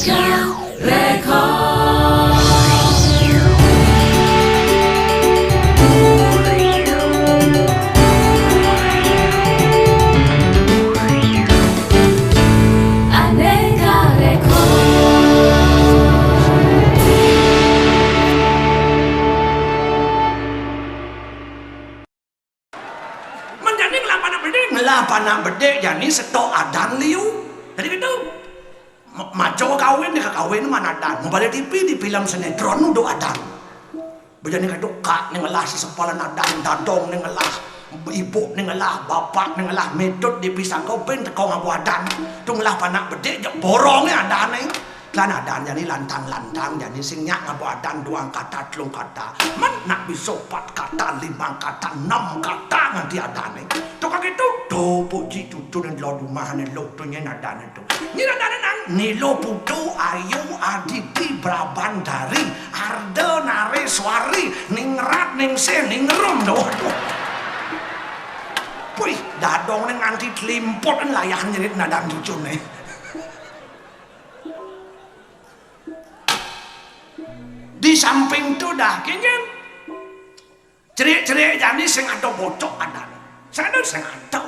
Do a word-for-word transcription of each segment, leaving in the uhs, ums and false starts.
Men jani ngelah panak bedik, ngelah panak bedik jani setok adan liu. Dadi kéto. Ma-, maco kawin, di kawin man adan. Mabalih T V, di film sinetron duk adan. Bejani kéto, kak né ngelah sesepalan adan, dadong né ngelah, ibuk né ngelah, bapak né ngelah, metut di pisangka pin teka ngaba adan. Tu ngelah panak bedik, jak borongé adané. Lan adan jani lantang-lantang, jani sing nyak ngaba adan duang kata, telung kata. Men nak bisa pat kata, limang kata, enam kata nganti adané. Tu kak kéto, tu puji tutu né delod umah né lok tu nyén adané tu. Nyén adané nang, Nilo Putu, Ayu, Aditi, Braban, Dari, Arda, Nareswari, Ningrat, Ningsih, Ningrum, tu. Puih, dadong né nganti telimput layah nyerit adan cucuné. Di samping tu dah, kéngkén. Cerik-cerik jani sing ada bocok adané. Sing ada, sing ada.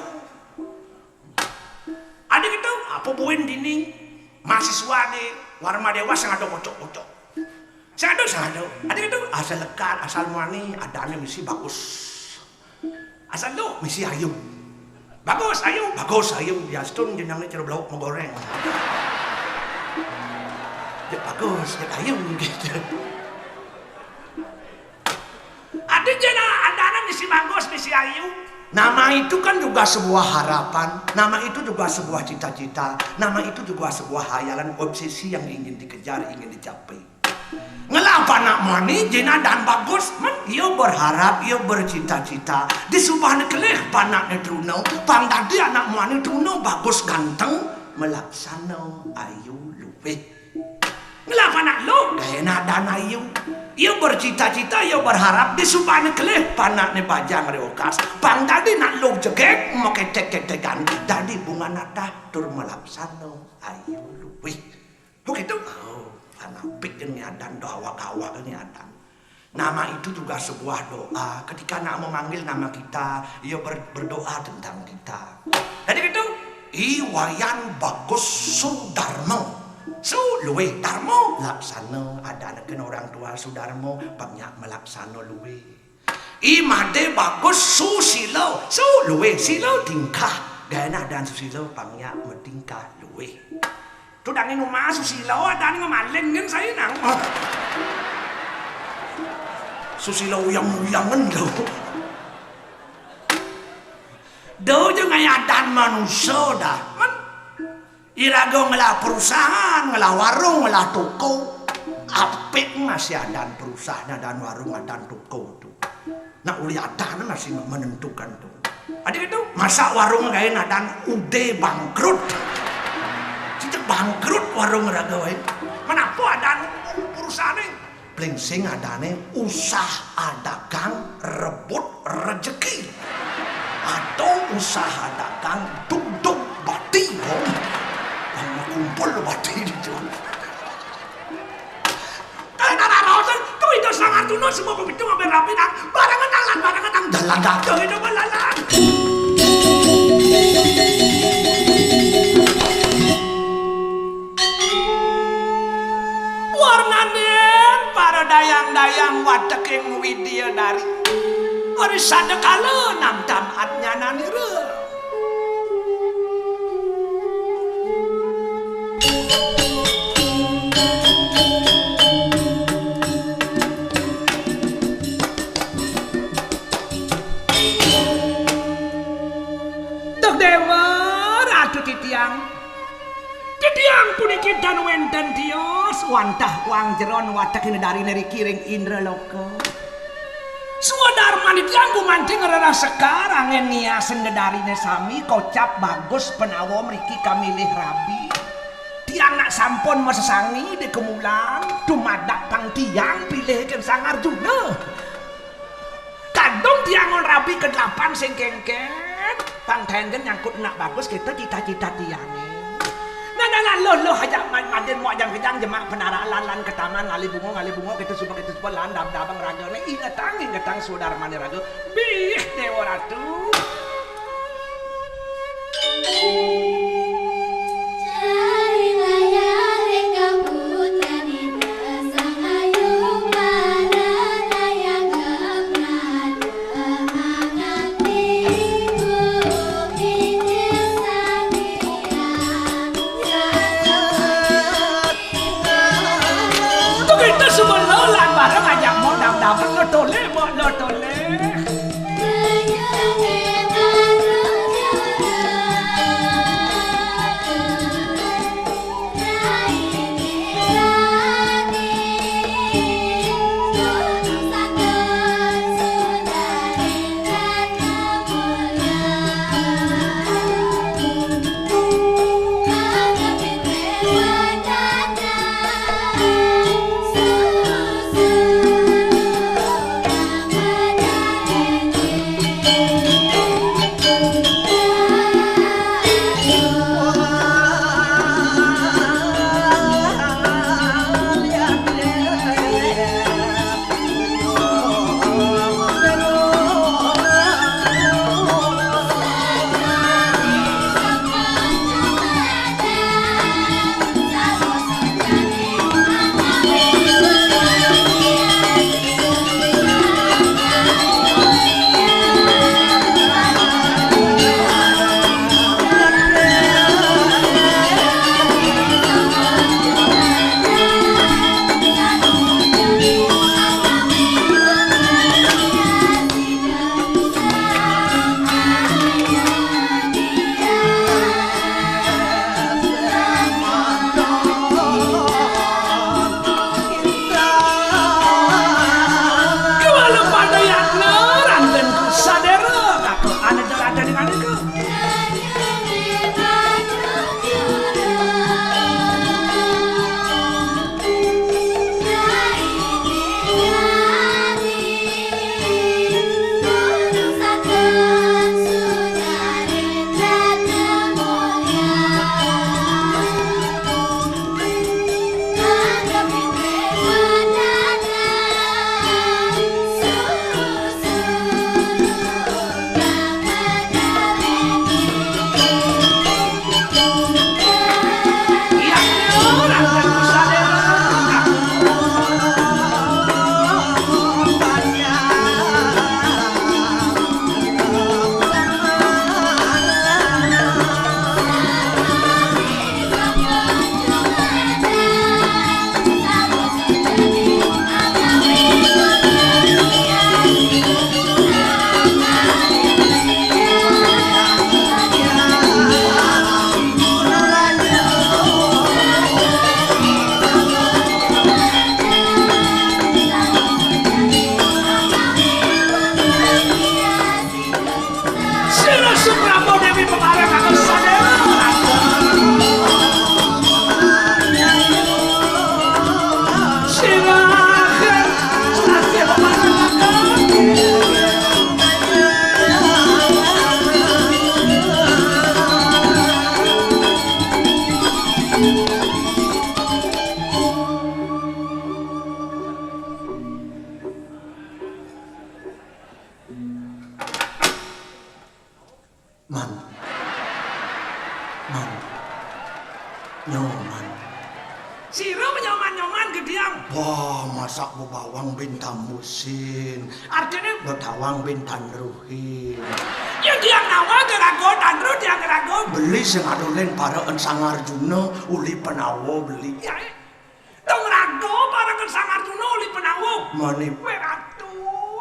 Adi kéto, apa buin dini mahasiswa di Warma Dewa sing ada bocok-bocok. Sing ada, sing ada. Adi kéto, asal lekad, asal muani, adané misi bagus. Asal lu misi ayu. Bagus, ayu, bagus, ayu. Biasa tu jenengné cara belauk mie goreng. Ya bagus, ya ayu gitu. Ada jana adané misi bagus, misi ayu. Nama itu kan juga sebuah harapan, nama itu juga sebuah cita-cita, nama itu juga sebuah hayalan, obsesi yang ingin dikejar, ingin dicapai. Ngelah panak muani, jin adan bagus, men ia berharap, ia bercita-cita. Disubané kelih panakné truna, pang dadi anak muani truna bagus ganteng, malaksana ayu luih. Ngelah panak luh, gaé adan ayu. Ia bercita-cita, ia berharap, disubané kelih panakné bajang riokas. Pang dadi nak luh jegég, maketek-ketekan, dadi bunga natah tur malaksana ayu luih. Begitu? Oh, anak pikir ni adan, doa awak-awak ni adan. Nama itu juga sebuah doa. Ketika nak memanggil nama kita, ia ber-, berdoa tentang kita. Jadi gitu, I Wayan Bagus Sudarma. Su luih, Darma laksana, adané kena orang tua Sudarma, pang nyak malaksana luih. I Madé Bagus Susila, su luih, sila tingkah. Gaé adan susila, pang nyak matingkah luih. Tu dangin umah susila, adané ngemaling kan saya nang. Susila uyang-uyangan tu. Do je ngaé adan manusa dah. Men iraga ngelah perusahaan, ngelah warung, ngelah toko. Apik masih adan perusahaan, adan warung, adan toko tu. Nak uli adan masih menentukan tu. Adi kéto, masak warung gaé adan udah bangkrut. Cicak bangkrut warung raga waé. Menapa adan perusahaan ni? Plingsing adané usaha dagang rebut rejeki. Atau usaha dagang dugdug bati, oh. Yang kumpul bati di tu. Kaé nak raosan, tu itu Sang Arjuna semua pemitung ambil rapi nang. Barangan nang lan, barangan nang. Dalan dah. Tu itu balalan. Warnaning para dayang-dayang wateking Widya Dari. Ari sadakala namtam adnyananira. Duh Déwa, Ratu titiang. Titiang puniki tan wénten tios wantah wang jeron wateking Dariné riki ring Indraloka. Swadarman titiang gumanti ngrereh sekar anggén ngiasang Dariné sami kocap bagus panawa mriki kamilih rabi. Tiang nak sampun masesangi di kemulan, dumadak pang tiang pilih kén Sang Arjuna. Kadung tiang ngon rabi kedelapan sing kéngkén, pang taén gén nyangkut nak bagus kéto cita-cita tiangé. Nah, Dalan luh-luh ajak mad-, madin muak jang kejang, jemak penaralan lan ke taman, ngalih bunga, ngalih bunga, kita suba, kita suba, lan dab-dabang raga ne, ingetang, ingetang sudarmane raga. Bih, Dewa Ratu. Tu kita semua lo lan bareng ajak mo dam-dam lo tole mo lo tole. Kewala pada yatna, rantenku sadera, kaku ane teladan ing ane ke. Sira Suprabo Dewi Pemarah kagem sadaya. Sira sasih pemarah kagem. Man. Man. Nyoman. Sira nyoman-nyoman gediang. Wah, masak bebawang bin tambusin. Artine? Betawang bin tanruhin. Ya, tiang nawa gerago tanru tiang gerago. Beli sing adolen paraan Sang Arjuna uli penawa beli. Ya, eh. Dong raga pareken Sang Arjuna uli penawa. Mani. Weh, Ratu,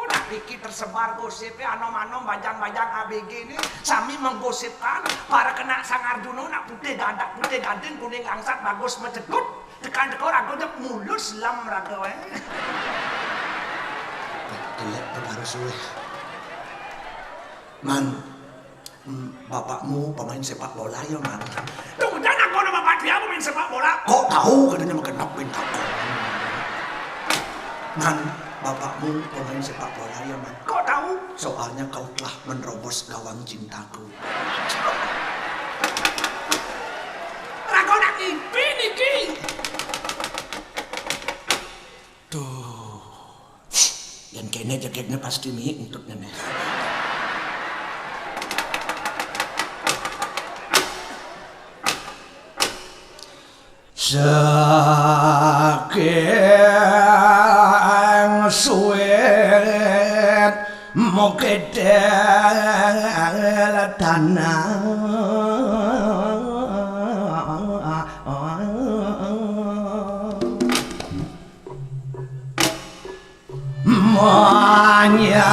nak niki tersebar gosipe, anom-anom, bajang-bajang A B G ini sami menggosipkan para kena Sang Arjuna nak putih gadak, putih gading, kuning langsat, bagus mejegut. Tekan teko raga jep mulus lam raga, eh. Telek pengaruh suwe. Man, hmm, bapakmu pemain sepak bola ya, Man? Tuh, jangan aku nama bapak dia pemain sepak bola. Kok tahu katanya mengenok bintang? Man, bapakmu pemain sepak bola ya, Man? Kok tahu? Soalnya kau telah menerobos gawang cintaku. Raga nak Jegegné pasti mihik entutné. Saking suwit mukidil tanah. Manyarata.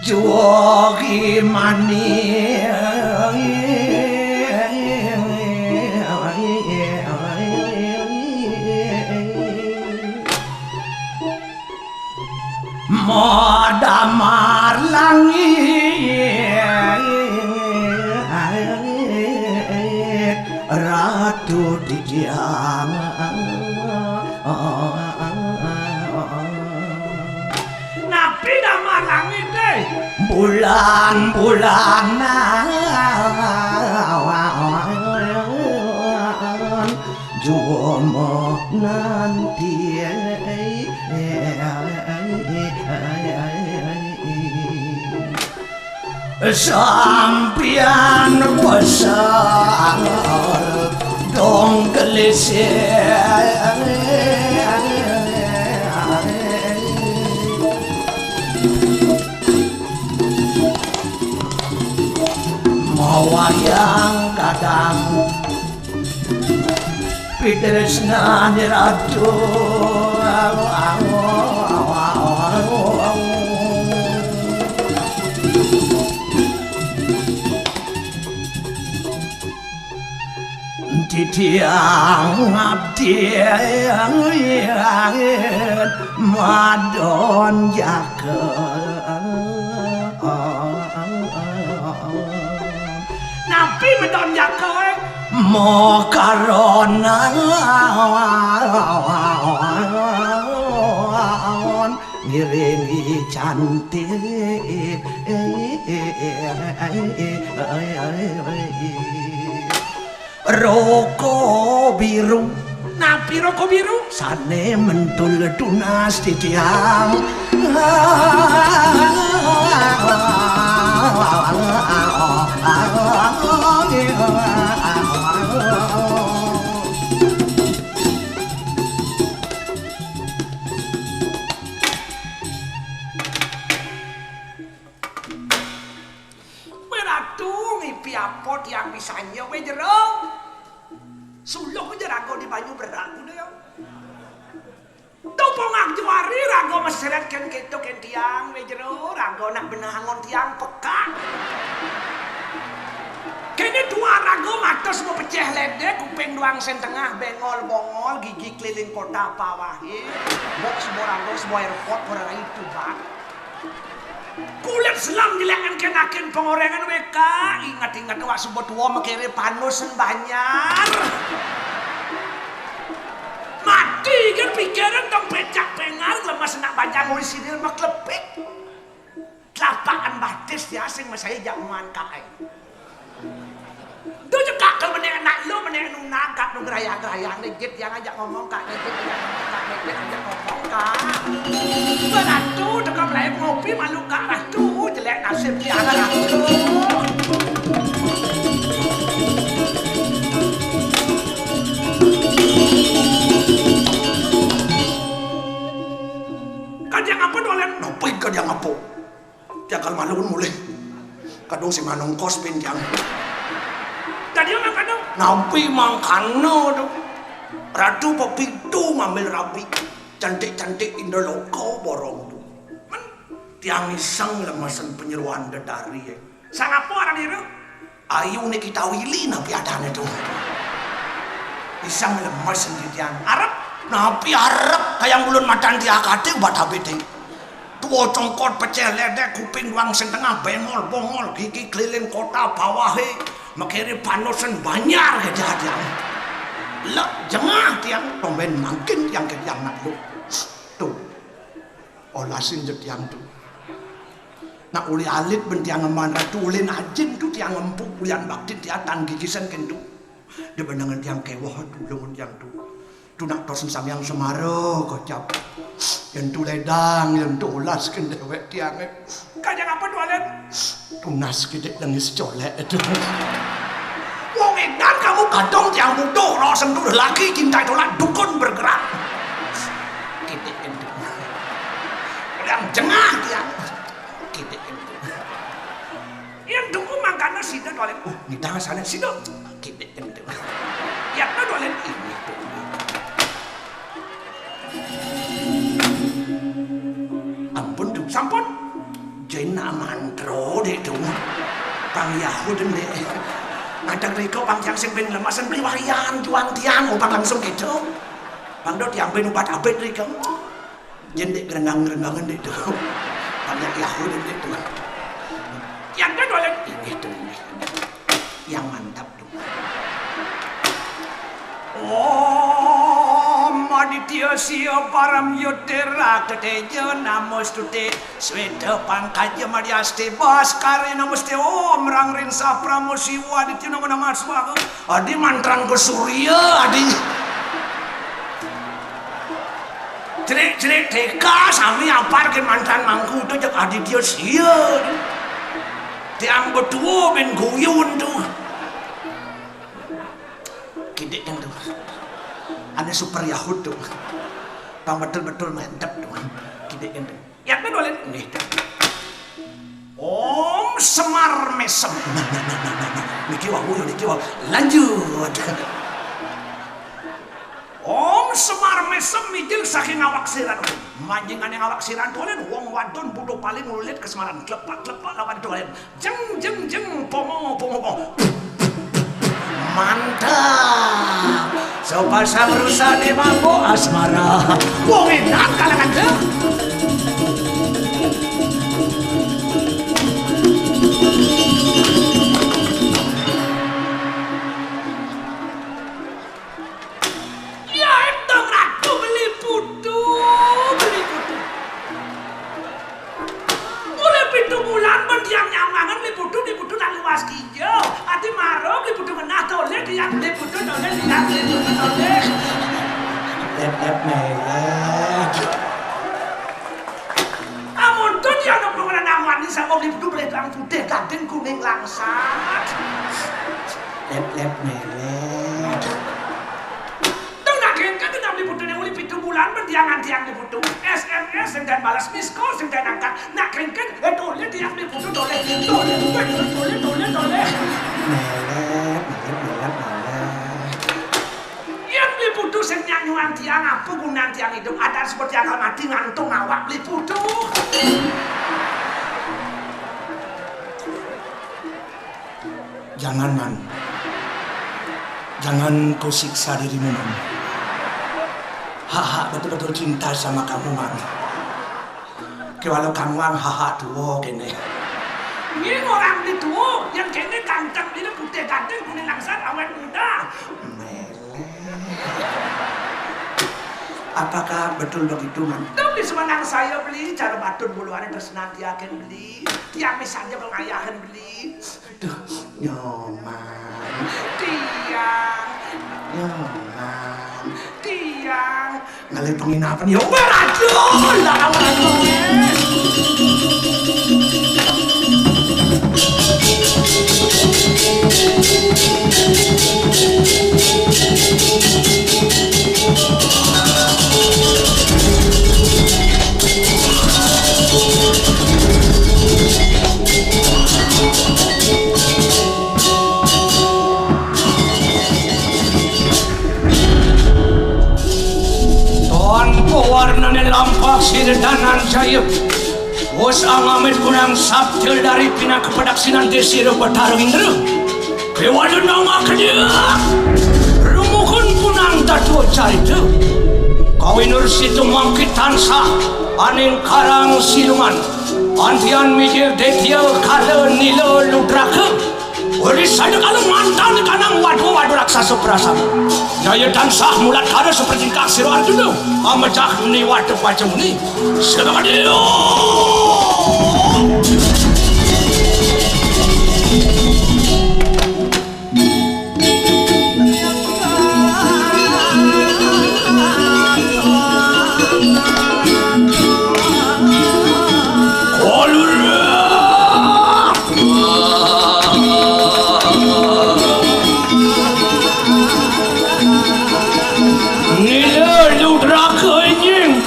Juwogi mani. Modamar langit Ratu Didiang. Napi damar langit, eh? Bulan-bulanan jumo nanti. Sampiyan besar dong gelisir. Mawayang kadang Pitresnane ratu. Titiang abdi madon jaka. Napi medon jaka, eh? Makaronan ngiringi cantik. Roko biru. Napi roko biru? Sane mentul tunas titiang. Wé Ratu, ngipi apa tiang bisa nyé, wé Jero? Suluh aja raga di banyu berat kudu ya. Tupung juari raga meseret kén kéto kén tiang, wé Jero, raga nak benahangon tiang pekak. Kéné tuah raga matos mau pecéh ledek, kuping doang sén tengah, bengol-bongol, gigi keliling kota pawahé. Mbok semua raga, semua airport, ora itu, Bang. Kulit selam jelek engken-aken pengorengan wé ka. Inget-inget wak suba tua mekere panusen banjar. Mati kan pikiran tong pecak pengar lemes nak banjar nguri sidil meklepik. Telapakan batis ya sing mesai jak muan kae. Duh, cekak ke menek anak lu, menek nunang, kak nu gerayang-gerayang, legit yang ajak ngomong, kak, legit yang ngomong, kak, legit ajak ngomong, kak. Beratu, teka melayu ngopi, malu, kak, ratu, jelek nasib, tiara ratu. Kajang apa dolen? Nopi kajang apa? Tiang kal malu mulih. Kadung si manungkos pin tiang. Dadi mangkana? Nampi mangkana tu. Ratu pepitu ngambil rabi. Cantik-cantik Indraloka borong tu. Men, tiang iseng lemesen penyeruan dedari, eh. Sang apa aran iru? Ayu ni kita wili napi adane tu. Iseng lemes sendirian. Arep? Napi arep kayang bulun matan tiakate ubat habite. Tua congkot peceh ledek kuping duang sing tengah bengol bongol gigi keliling kota bawahe makere panusen banjar ke jadian. Lek jengah tiang tomben mangkin tiang ke tiang nak lu. Tuh. Olasin je tiang tu. Nak uli alit ben tiang ngemban ratu, ulin ajin tu tiang ngempu, ulian bakti tiatan gigisan kentu. Dia benangan tiang kewoh tu, lengun tiang tu. Tu nak tosen samyang semara kocap. Yang tu ledang, yang tu ulas kendewek tiang. Kajang apa tu, Alit? Tunas kidik nangis colek itu. Wong edan kamu kadong tiang butuh, roh sentuh lagi cinta tolak dukun bergerak. Kidik itu. Yang jengah tiang. Kidik itu. Yang dukun mangkana sida tolek. Uh, nidang sana sida. Kidik itu. Yang tolek ini tu. Ampun tu, sampun. Jena mantra dek tu. Pang Yahud dek. Ngadang riko pang tiang sing ben lemasan beli wayan tuan tiang, oh, pang langsung gitu. Pang do tiang ben ubat abet riko. Yen dek gerenggang-gerenggangan dek tu. Pang Yahud dek tu. Yang kedua lagi ini tu. Yang mantap. Om Aditya Siya Param Yutira Teteja Namostute Sweta Pangkaja Madhyasti Baskare Namoste Om Rang Ring Sapramo Siwa Aditya Namo Namah Swaha. Adi mantrang ke Surya, adi. Cerik-cerik teka sami apar ke mantan mangku tu cek Aditya Siya. Tiang betua ben guyun tu. Kidik yang tu. Ane super Yahud tu. Pang betul-betul mantap tu. Kidik yang tu. Yang kedua lagi. Nih. Om Semar Mesem. Niki wau, niki wau. Lanjut. Om Semar Mesem mijil saking awak siran. Manjingane awak siran dolen wong wadon budo paling ulit kesemaran klepak-klepak lawan dolen. Jeng, jeng, jeng, pongo, pongo, pongo. Mantap. Sepasang rusa di mabuk asmara. Wong enak kalangan deh. Ya, itu ratu beli putu, beli putu. Mulai pitu bulan, ben tiang nyamangan beli putu, beli putu nak luas kijau. Ati maro beli putu ngenah toleh, tiang beli putu toleh, tiang beli putu toleh. Lep-lep melet. Amun tu tiang nak pengenan aman ni sama beli putu beli bang putih, gading, kuning, langsat. Lep-lep melet. Tong nak kengken genah beli putu ne uli pitu bulan, ben tiang ngantiang beli putu. S M S sing den balas, miss call sing den angkat. Nak kengken, eh, toleh tiang beli putu, toleh, toleh, toleh, toleh, toleh, toleh. Melet, melet, melet, melet. Yen beli putu sing nyanyuan tiang, apa gunan tiang hidup? Ada seperti akal mati, ngantung awak beli putu. Jangan, Man. Jangan kau siksa dirimu, Man. Hak-hak betul-betul cinta sama kamu, Man. Ke walau kamu ang hak-hak tua kene. Ini orang di tua, yang kene ganteng, ini putih ganteng, kuning langsat, awet muda. Melet. Apakah betul begitu, Man? Tapi semenang saya beli, cara batun bulu ada tersenantiakan beli. Tiang misalnya pengayahan beli. Duh, nyoman. Tiang. Nyoman. Tiang. Ngalih penginapan ya, weh, racun. Lah, kamu racun, weh. Tanpa warnane lampah sira danan jaya. Wus angamit kunang sabda dari pinaka padaksinan desira Batara Indra. Kewaden nang akedya. Rumuhun punang tatua carita. Kawinur situ mangkit tansah aning karang siluman. Antian mijil detya kala nila ludraka. Uri sadakala mantan kanang wadu-wadu raksasa prasana. Jaya tansah mulat kada seperti kang sira Arjuna. Amejah muni wadu paca muni. Sira Madya. Nila ludraka nying.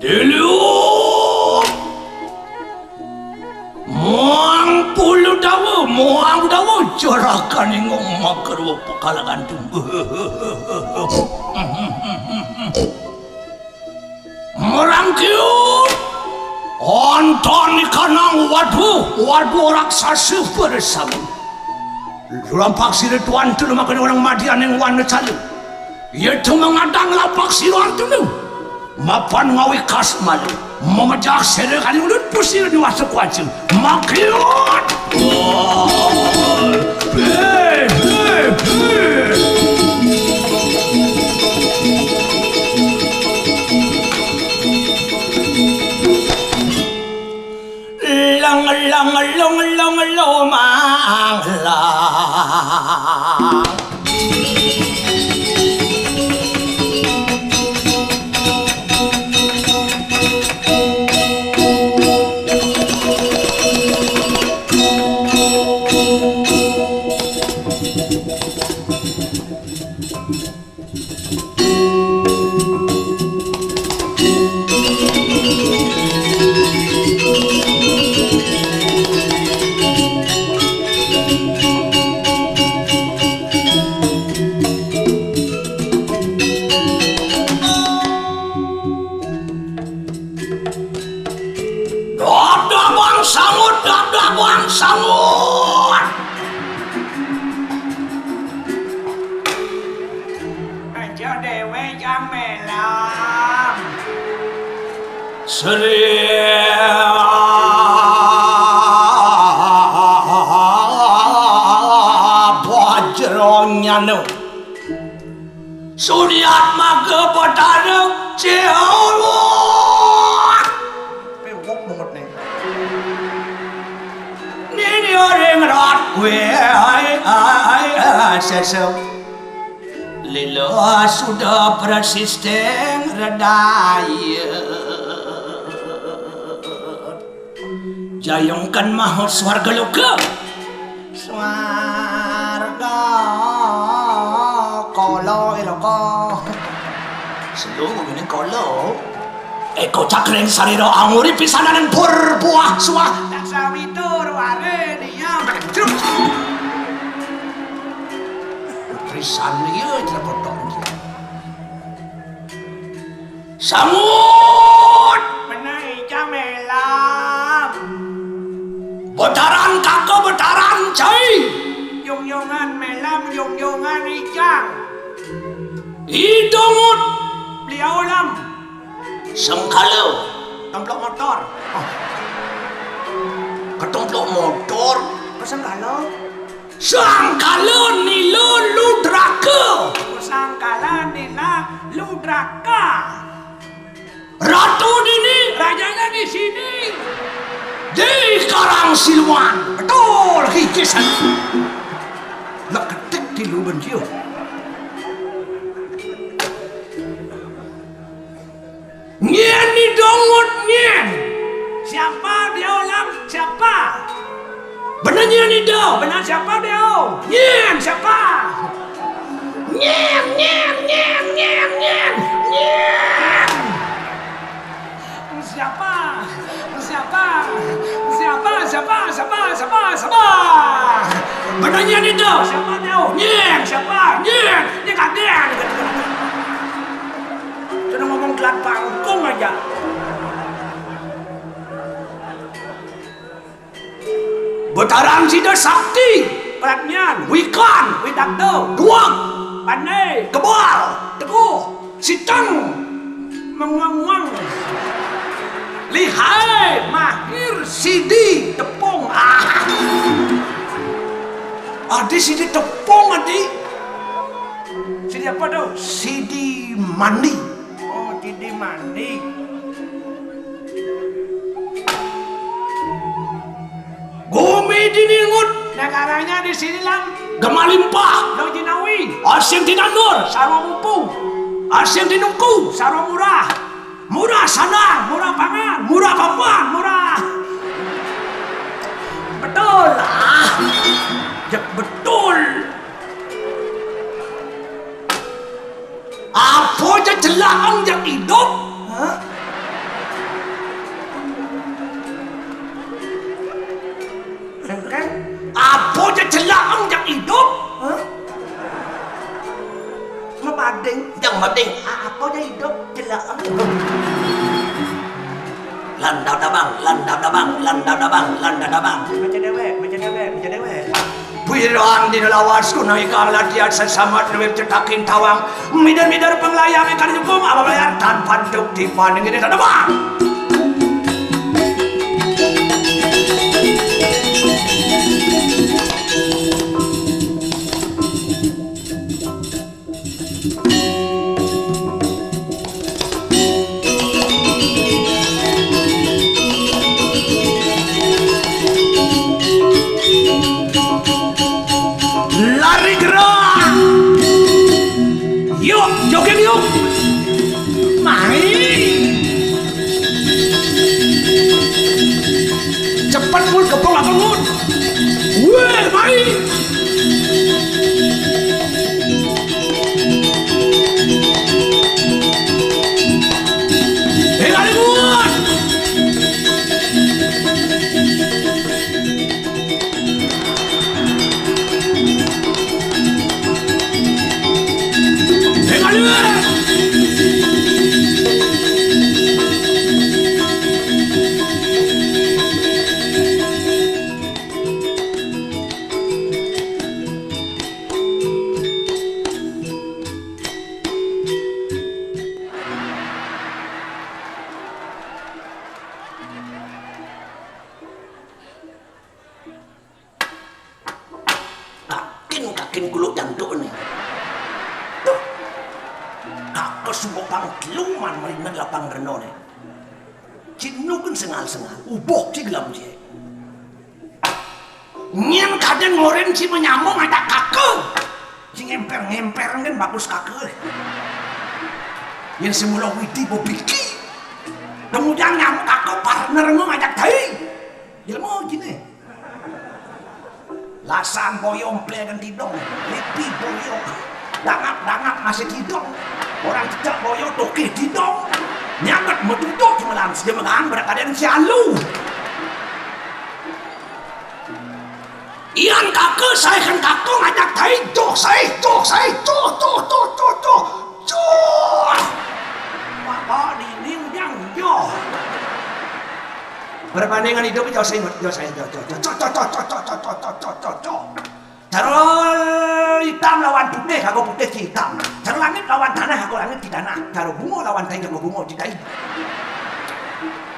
Dulu. Muang puluh dawa, muang dawa, jarakan ingong makarwa pakalangan tumbuh. Merangkiu, onton ikanang wadu, wadu raksasa bersama. Lampak sira tuan tulu makan orang madian yang wana calu. Ia tu mengadang lapak sira tulu. Mapan ngawi kas malu. Memejak sira kali ulut pusir di wasa kuaca. Makiut. Hei, hei, hei. Lang, lang, long, long, lomang, lang. Dadabang sangut, dadabang sangut. Aja dhewe jang melam. Sri Bajranyana. Suryatmaga Batara Cewok. Pewok banget nih. Nini ring rat kue ai ai ai sesem. Lila suda prasisteng redaya. Jayengken maha swarga loka. Swarga kala ilaka. Selu ngene kala. Eko cakring sarira anguri pisananing pur buah suah. Daksawitur ware dia. Putri Sanlia Jrapotong. Sangut! Menawi jamelam. Betaran kaka betaran cai. Yong-yongan melam, yong-yongan ijang. Idongut. Beliau lam. Sengkala. Templok motor. Oh. Ketemplok motor. Kesengkala. Sangkala nila ludraka. Sangkala nila ludraka. Ratu dini. Rajanya di sini. Di Karang Siluan. Betul, kikisan. Nak ketik di lu benciu. Nyen ni dongut nyen. Siapa dia ulang? Siapa? Bener nyen ni do. Benar siapa dia? Nyen siapa? Nyen, nyen, nyen, nyen, nyen, nyen. Siapa? Siapa? Siapa? Siapa? Siapa? Siapa? Siapa? Bener nyen ni do. Siapa dia? Nyen siapa? Nyen. Nyen kadang. Sudah ngomong telat pangkung aja. Betaran sida sakti. Pradnyan. Wikan. Widakta. Duweg. Pandai. Kebal. Teguh. Siteng. Menguang-uang. Lihai. Mahir. Sidi. Tepung. Ah. Adi sidi tepung, adi. Sidi apa tuh? Sidi mandi. Oh, sidi mandi. Gumi diningut. Negaranya di sini, Lang. Gemah limpah. Dong Jinawi. Asin tinandur. Sarwa mupu. Asin tinungku. Sarwa murah. Murah sandang, murah pangan, murah papan, murah. Betul lah. Jak betul. Apa ja celaang jak idup? Hah? Engkén? Apa ja celaang jak idup? Hah? Mapading. Jang mading. A-, apa ja idup celaang? Landau dabang, landau dabang, landau dabang, landau dabang. Baca dewek, baca dewek, baca dewek. Wirang di lawas kunang ikang latihan sesamat luwih cetakin tawang. Mider-mider penglayang ikan nyukung, apa bayar tanpa tuk tipan ini tadabang. Lari gerak. Yuk, joget yuk. Main. Cepet, Mun, gebong apa, Mun? Weh, main. Eh, lari, Mun. Kakin-kakin kuluk jantuk ni. Duh. Kaka suba pang telu man merimen lapang reno ni. Cinu kan sengal-sengal. Ubuh ci gelam ci. Nyen kada ngoren ci menyambung ada kaka. Ci ngemper-ngemper kan bagus kaka. Yen semula widi bebiki. Kemudian nyambung kaka partner ngajak tai. Jelema kini. Lasan boyo emple kan tidong. Lipi boyo. Dangap-dangap masih tidong. Orang cecak boyo toke tidong. Nyambet metutuk cuma lansia megang berat badan si alu. Ian kaka, saya kan kaka ngajak tai, joh saya, joh saya, joh, joh, joh, joh, joh, joh. Bapak dinding yang joh. Perbandingan hidup jauh saya, jauh saya, jauh, jauh, jauh, jauh, jauh, jauh, jauh, jauh, jauh. Cara hitam lawan putih, kagak putih ci hitam. Cara langit lawan tanah, kagak langit ci tanah. Cara bunga lawan tai, kagak bunga ci tai.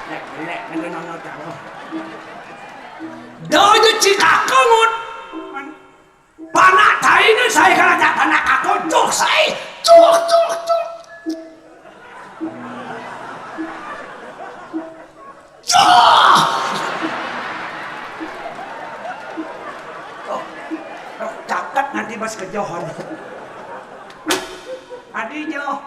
Lek, lek, nengok, nengok, nengok. Dah je ci kaka ngut. Panak tai ni saya kan ajak panak kaka, cuk saya, cuk, cuk, cuk. Joh! Caket nanti bas kejohon. Adi joh.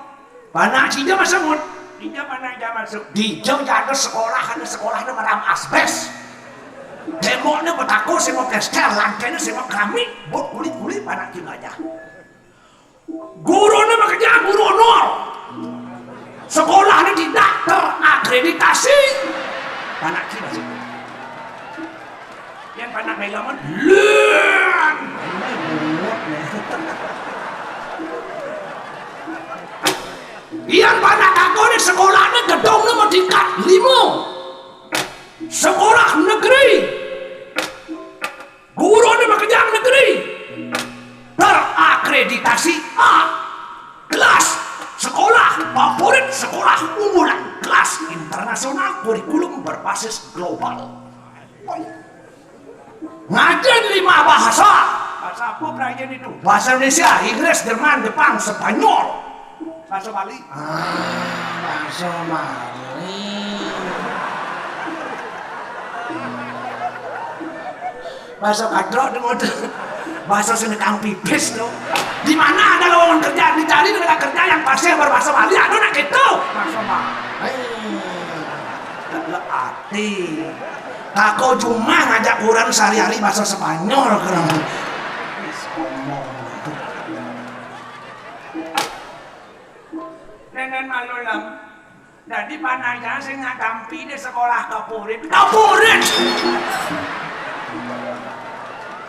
Panak sida masuk, Mun. Dija panak ja masuk. Dija jaga sekolah, anu sekolah anu meram asbes. Temboknya betako semua kestel, lantainya semua keramik, buat kulit-kulit panak sida aja. Gurune makejang, guru honor. Sekolahnya tidak terakreditasi. Panak sida sih. Yang panak melawan, lun. Yang panak aku ni sekolahnya gedungnya mau tingkat lima. Sekolah negeri. Guru ni makejang negeri. Terakreditasi A. Kelas sekolah favorit sekolah unggulan. Kelas internasional, kurikulum berbasis global. Ngajen lima bahasa. Sapa prayan itu? Bahasa Indonesia, Inggris, Jerman, Jepang, Spanyol. Bahasa Bali. Ah, bahasa Bali. Bahasa kadrok itu model. Bahasa sing kang pipis tuh. Di mana ada lowongan kerja, dicari tenaga kerja yang fasih berbahasa Bali, ada nak gitu. Bahasa Bali. Hei, ati. Kako cuma ngajak kurang sehari-hari bahasa Spanyol kurang. Sombong. Nenen malu, Lem. Dadi panajan sing ngadampi di sekolah kapurit. Kapurit!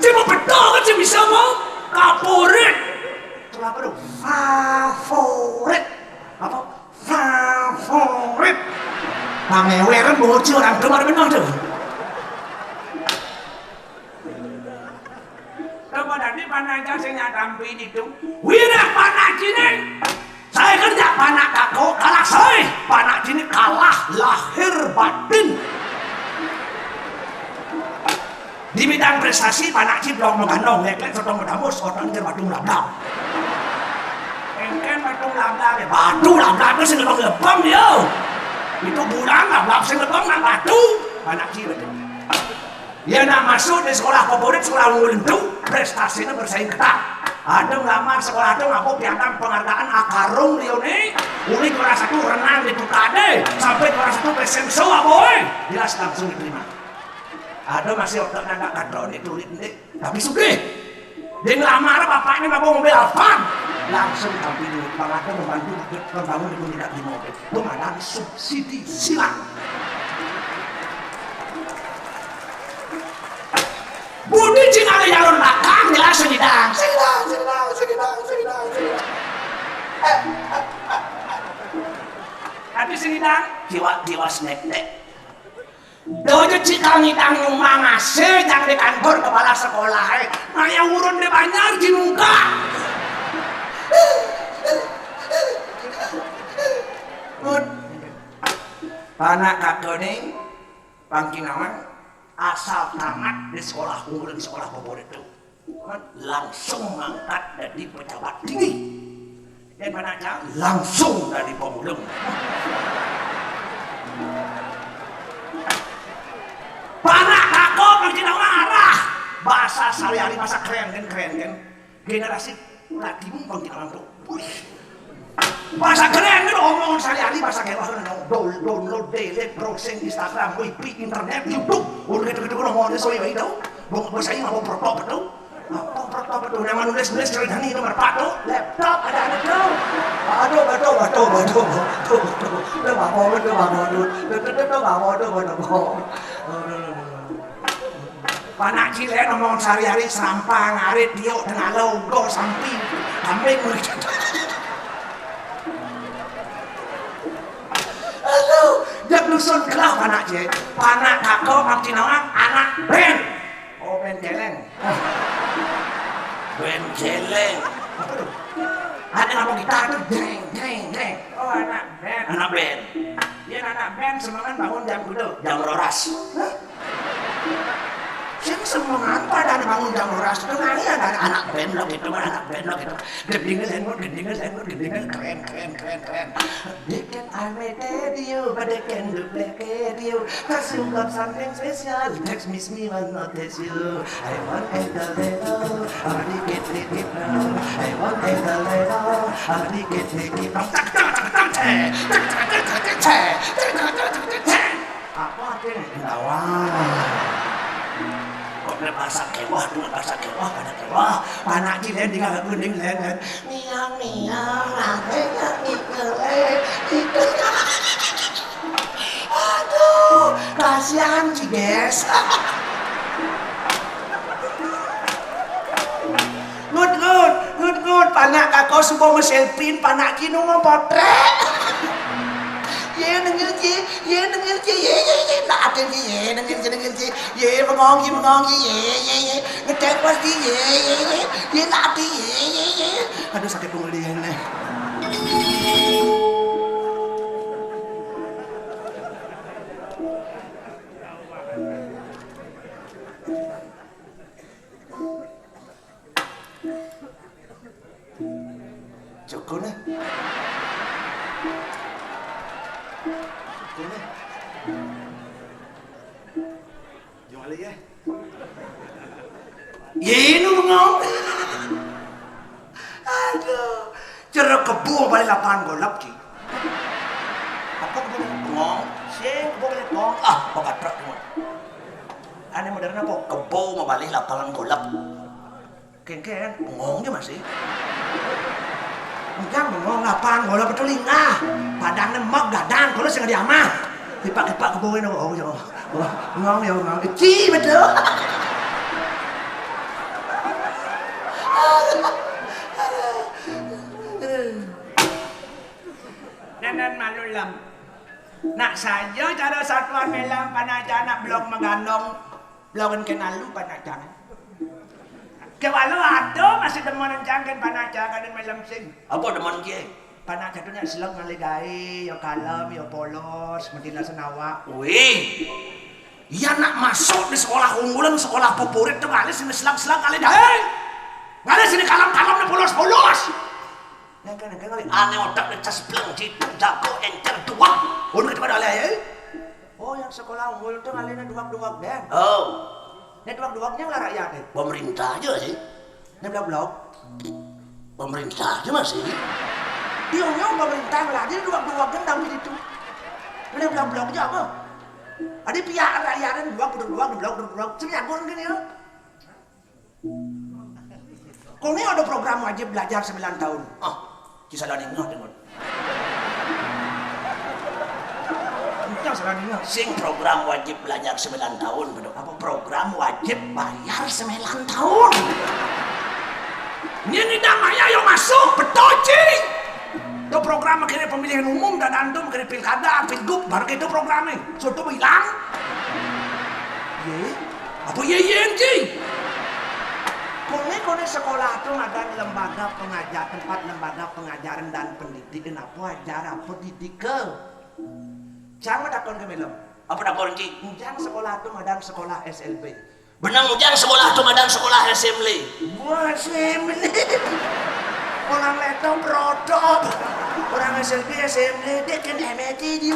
Cuma betul kan sih bisa mau? Kapurit! Itulah apa tuh? Favorit. Apa? Favorit. Pangeweren bocil orang demar benar tuh. Coba dadi panajan sing ngadampi itu. Wirah panak cine. Saya kerja panak kako kalah saya. Panak cine kalah lahir batin. Di bidang prestasi, panak ciblong mengandung, leklek sotong medamus, otak anjir batu melablak. Engken batu melablak, ya, batu melablak itu sing lebeng-lebeng, yo. Itu bulan melablak sing lebeng nak batu. Panak ci betul. Ya nak masuk di sekolah favorit, sekolah unggulan itu, prestasinya bersaing ketat. Ada ngelamar sekolah itu ngapa piagam penghargaan akarung dia nih. Uli juara satu renang di Tukade, sampai juara satu fashion show apa, eh? Jelas langsung diterima. Ada masih otak anak kadrone tulit nih, tapi sugih. Dia ngelamar bapaknya ngapa mobil Alphard. Langsung tampil dulu, bang ada membantu membangun di tidak di mobil. Pemandangan subsidi silang. Budi cing ada jalur belakang, jelas segidang. Segidang, segidang, segidang, segidang, segidang. Tapi segidang, jiwa, jiwa snack deh. Dojo cikal ngidang nyumbang hasil jang di kantor kepala sekolah, eh. Maya urun di banjar di muka. Panak kakone, pangkinawan, asal tamat di sekolah unggulan, sekolah favorit itu, langsung mangkat dadi pejabat tinggi. Dan mana aja langsung dadi pemulung. Panak kakone pangkinawan arah. Bahasa sehari-hari, bahasa keren kan, keren kan. Generasi lagi pangkinawan tuh. Wih. Bahasa keren kan, omongan sehari-hari bahasa keren. Download, download, delete, browsing Instagram, W P, internet, YouTube. Udah gitu-gitu ngomongnya soal itu. Bang, bos saya mau proto betul. Apa proto betul? Nama nulis-nulis ceritanya itu merpatu. Laptop ada, ada tuh. Aduh, aduh, aduh, aduh, aduh, aduh. Itu bapak, itu bapak, aduh. Itu, itu, itu bapak, aduh, aduh, aduh. Panak cilik ngomong sehari-hari serampang, arit, tiuk, tengalo, uga, sampi, kambing. Aduh, dia dusun kelah panak cilik. Panak kakok, pangkinawan, anak band. Oh, band celeng. Band celeng. Apa tuh? Ada ngapa gitar tuh, jreng, jreng, jreng. Oh, anak band. Anak band. Dia anak band semangat bangun jam kudu. Jam rolas. Hah? Sing semangat pada anak bangun jam rolas itu nanya ada anak band lo gitu, anak band lo gitu. Gendingan, gendingan, gendingan, keren, keren, keren, keren. They can imitate you, but they can duplicate you. Cause you got something special. Text miss me, but not text you. I want a galero, I'm a ticket, ticket, no. I want a galero, I'm a ticket, ticket, no. Apa artinya? Lawan. Kok kena bahasa kewah, kena bahasa kewah, kena kewah. Panak di lain tinggal aku ning lain kan. Miang, miang, aku yang ikele, ikele. Aduh, kasihan sih, guys. Ngut, ngut, ngut, ngut, panak kako suka nge-selfie, panak kinu mau potret. Ye nengil ci, ye nengil ci, ye, ye, ye, nak atin ci, ye nengil ci, nengil ci, ye bengong ci, bengong ci, ye, ye, ye, ngetek pasti, ye, ye, ye, ye, nak atin, ye, ye, ye. Aduh, sakit pengulian nih. Jual ya. Ye, nu bengong. Aduh, cara kebo balik lapangan golap, Ci. Apa kebo bengong? Sing kebo balik bengong. Ah, pakai truk semua. Ane modern apa? Kebo mau balik lapangan golap. Kengken, bengong je masih. Ujang bengong, lapangan golap itu lingah. Padangnya mek gadang, kalau sing diamah. Kipak-kipak kebo ini, oh, ya. Bengong ya, bengong. Ci, betul. Nenek malu lam. Nak saja cara satuan melam panah anak blok megandong. Blokin kenalu panah anak. Ke walau ada masih demen encang kan panah anak kan melam sing. Apa demen ke? Panah anak tu nak selok ngalih gae, yo kalem, yo polos, mendina senawa. Wih. Iya nak masuk di sekolah unggulan, sekolah favorit tu ngalih sini selak-selak ngalih gae. Ngalih sini kalem-kalem ni polos-polos. Nengke-nengke ngalih ane otak dia cespleng, jitu, jago, encer, duak. Unu kita pada alih, eh? Oh, yang sekolah unggul tu ngalihnya duak-duak deh. Oh. Ini duak-duaknya lah rakyat deh. Pemerintah aja sih. Ini blok-blok. Pemerintah aja masih. Dia punya pemerintah lah, dia duak-duak kan tapi itu. Ini blok-blok aja apa? Ada pihak rakyat duak, duak, duak, duak, duak. Sebenarnya gue gini ya. Kau ni ada program wajib belajar sembilan tahun. Ah, kisah lah dengar dengar. Entah salah dengar. Sing program wajib belajar sembilan tahun, betul. Apa program wajib bayar sembilan tahun? Ini ni dah maya yang masuk, betul cing. Tu program akhirnya pemilihan umum dan antum akhirnya pilkada, pilgub, baru itu program ni. Soto hilang. Ye, apa ye ye cing? Kone-kone sekolah tu ada lembaga pengajar, tempat lembaga pengajaran dan pendidikan apa ajar apa didik ke. Cang takon ke melem. Apa takon cing? Ujang sekolah tu ada sekolah S L B. Benang ujang sekolah tu ada sekolah S M L. Wah, S M L. Orang letong protop. Orang S L B, S M L, dia kan M T dia.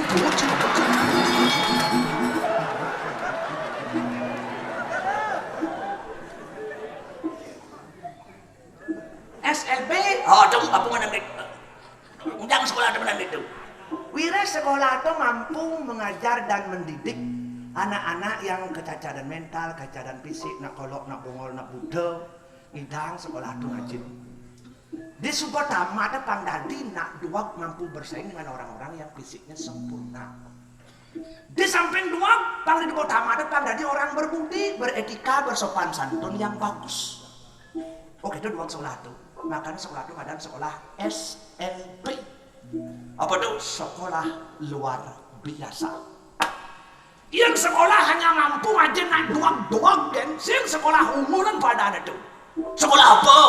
S L B. Oh, tu apa mana? Ujang sekolah tu mana itu? Wira sekolah tu mampu mengajar dan mendidik anak-anak yang kecacaran mental, kecacaran fisik, nak kolok, nak bongol, nak buta. Ngidang sekolah tu ngajin. Di sebuah tamat pang dadi nak duak mampu bersaing dengan orang-orang yang fisiknya sempurna. Di samping duak, pang di sebuah tamat pang dadi orang berbudi, beretika, bersopan santun yang bagus. Oke, itu duak sekolah tu. Makanya sekolah tu ada sekolah S L B. Apa tu? Sekolah luar biasa. Yang sekolah hanya mampu aja nak duak-duak kan, sing sekolah umum kan pada ada tu. Sekolah apa?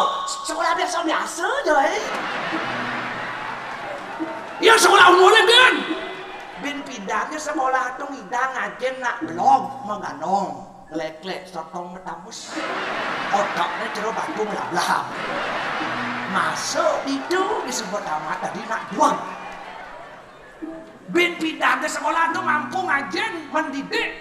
Sekolah biasa-biasa je, eh. Yang sekolah umum kan. Bin pidannya sekolah tu ngidang aja nak blog mengganong, lek-lek sotong metamus. Otaknya cero batu melablah. Masuk itu disebut amat tadi nak duak. Bin pidan ke sekolah tu mampu ngajen, mendidik.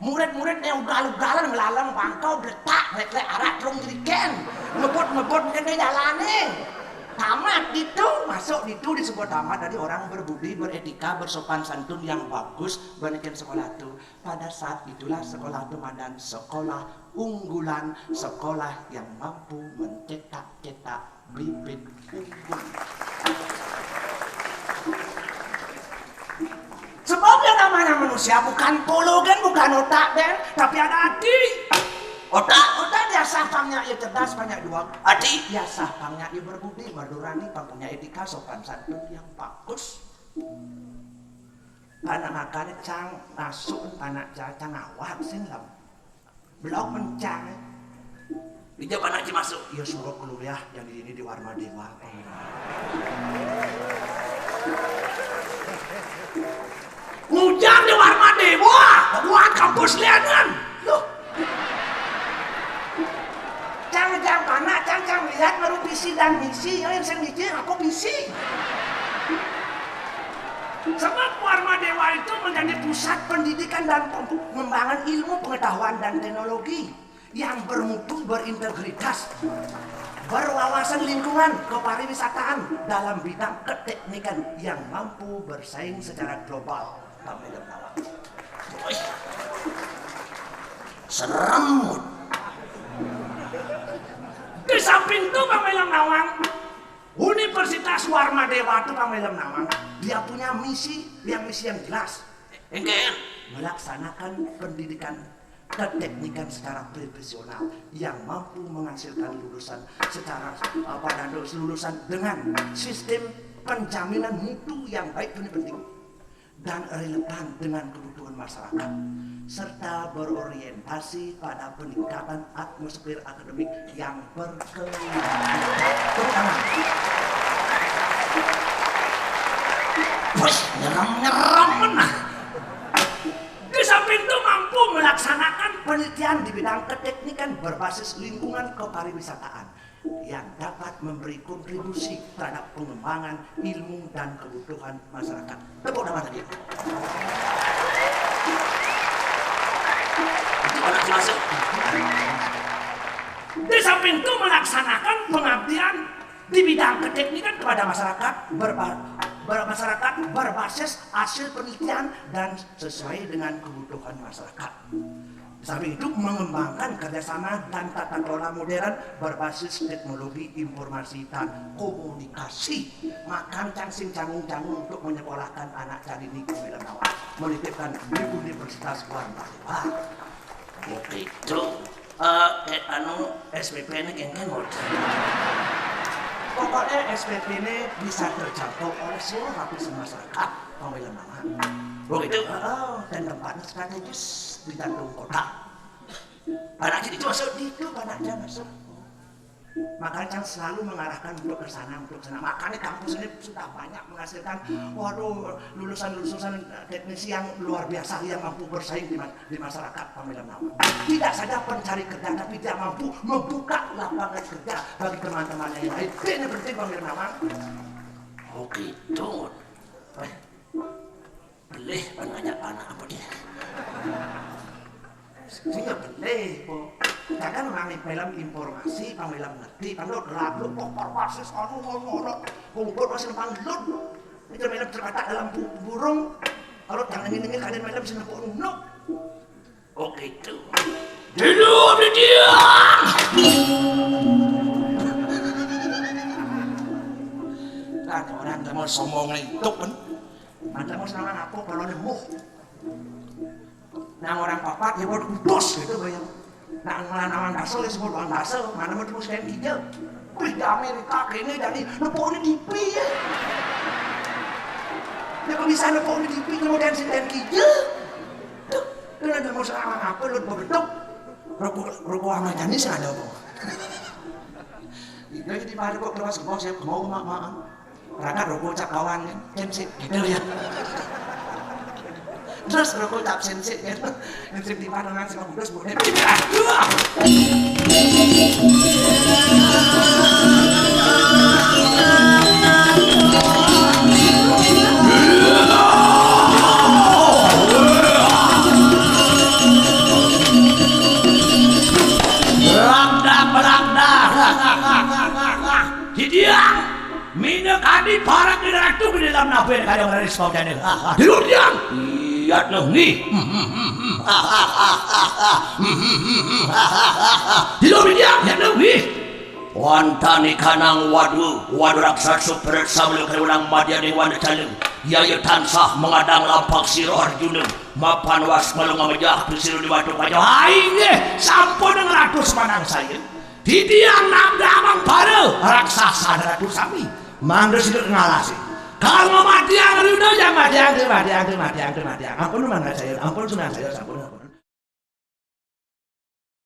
Murid-murid yang ugal-ugalan ngelalang bangkau beletak, lek-lek arak terung jeriken. Ngebut-ngebut mungkin dia jalani. Tamat ditu, masuk ditu disebut tamat dari orang berbudi, beretika, bersopan santun yang bagus, banikin sekolah tu. Pada saat itulah sekolah tu madan sekolah unggulan, sekolah yang mampu mencetak-cetak bibit unggul. Sebab yang namanya manusia bukan polo kan, bukan otak kan, tapi ada hati. Otak, otak biasa pangnya ia cerdas, banyak dua. Hati biasa pangnya ia berbudi, bernurani, pang punya etika, sopan santun yang bagus. Anak makan cang masuk, anak cang, cang awak sin lam. Blok mencang. Ija panak ci masuk. Iya, suruh keluar ya, yang di sini di Warma Dewa. Ngujang di Warma Dewa, buat kampus lianan. Loh. Cang, cang panak, cang, cang lihat baru visi dan misi, ya, yang saya mikir aku visi. Sebab Warma Dewa itu Pusat pendidikan dan pengembangan ilmu pengetahuan dan teknologi yang bermutu, berintegritas, berwawasan lingkungan kepariwisataan dalam bidang keteknikan yang mampu bersaing secara global. Pang William Nawang. Wih, serem. Di samping itu, Pang William Nawang, Universitas Warmadewa itu, Pang William Nawang, dia punya misi, yang misi yang jelas. Enggak. Melaksanakan pendidikan keteknikan secara profesional yang mampu menghasilkan lulusan secara, apa, dan lulusan dengan sistem penjaminan mutu yang baik, ini penting, dan relevan dengan kebutuhan masyarakat, serta berorientasi pada peningkatan atmosfer akademik yang berkelanjutan. Tepuk tangan. Wih, nyerem-nyerem nah. Di samping itu, mampu melaksanakan penelitian di bidang keteknikan berbasis lingkungan kepariwisataan yang dapat memberi kontribusi terhadap pengembangan ilmu dan kebutuhan masyarakat. Tepuk tangan lagi. Itu anak masuk. Di samping itu, melaksanakan pengabdian di bidang keteknikan kepada masyarakat berba-, ber-, masyarakat berbasis hasil penelitian dan sesuai dengan kebutuhan masyarakat. Samping itu, mengembangkan kerjasama dan tata kelola modern berbasis teknologi informasi dan komunikasi. Makan cang sing canggung-canggung untuk menyekolahkan anak cang ini ke Medan Nawang, menitipkan di Universitas Warmadewa. Oke, itu. Eh, eh, anu, S P P ini kengken modern. Pokoknya S P P ini bisa terjangkau oleh seluruh lapisan masyarakat, Pang William Nawang. Oke, itu. Heeh, dan tempatnya strategis di jantung kota. Anak itu masuk di itu, anak dia masuk. Makanya cang selalu mengarahkan untuk ke sana, untuk ke sana. Makanya kampus ini sudah banyak menghasilkan, waduh, lulusan-lulusan teknisi yang luar biasa, yang mampu bersaing di, ma-, di masyarakat, Pang William Nawang. Tidak saja pencari kerja, tapi dia mampu membuka lapangan kerja bagi teman-teman yang lain. Ini penting, Pang William Nawang. Oke, itu. Eh, Belih, pan ngajak anak apa dia? Sing ya belih, po. Kita kan nang film informasi, pang film ngerti, pang lo lagu, po, parwasis, anu, ngono, ngono. Kumpul masih pang lut. Itu film terletak dalam bu-, burung. Kalau jangan ini, ini kalian film sing nepuk nunuk. Oke, itu. Dulu di dia. Nah, orang kamu sombong itu kan. Ada mau sama apa kalau nemu? Nah, orang papat ya buat kudus gitu, bayang. Nah, ngelawan orang Basel ya sebut orang Basel, mana mau tembus kayak dia. Wih, di Amerika kene dari nepuk ini di pi ya. Ya kok bisa nepuk ini di pi, kemudian si dan kijil. Tuh, lu ada mau sama apa lu bebetok? Rokok, rokok sama Jani sih ada apa? Iya, jadi pada kok keluar semua, saya mau mak-mak. Raka rokok cak kawan kan, kan sih gitu ya. Terus rokok cap sensit kan. Yang sering di mana nang sama terus bukan. Aduh. Berangdak, berangdak. Hidiang, mina kadi parak di ratu di dalam nabe kayang raris paujane. Dulu diang. Iya, nengih. Dulu diang, ya, nengih. Wantani kanang wadu, wadu raksasa peret sabelum kaliwunang madya dewan calem. Yaya tansah mengadang lampak sira Arjuna. Mapan was melung ngamejah tusir di wadu kaja. Hai nggih, sampun ngeratus manang saya. Titiang nabda amang para raksasa ratu sami. Mangda sida ngalasi. Kang matiang runa jang matiang, matiang, matiang, matiang. Ampun manang saya, ampun sunang saya, sampun.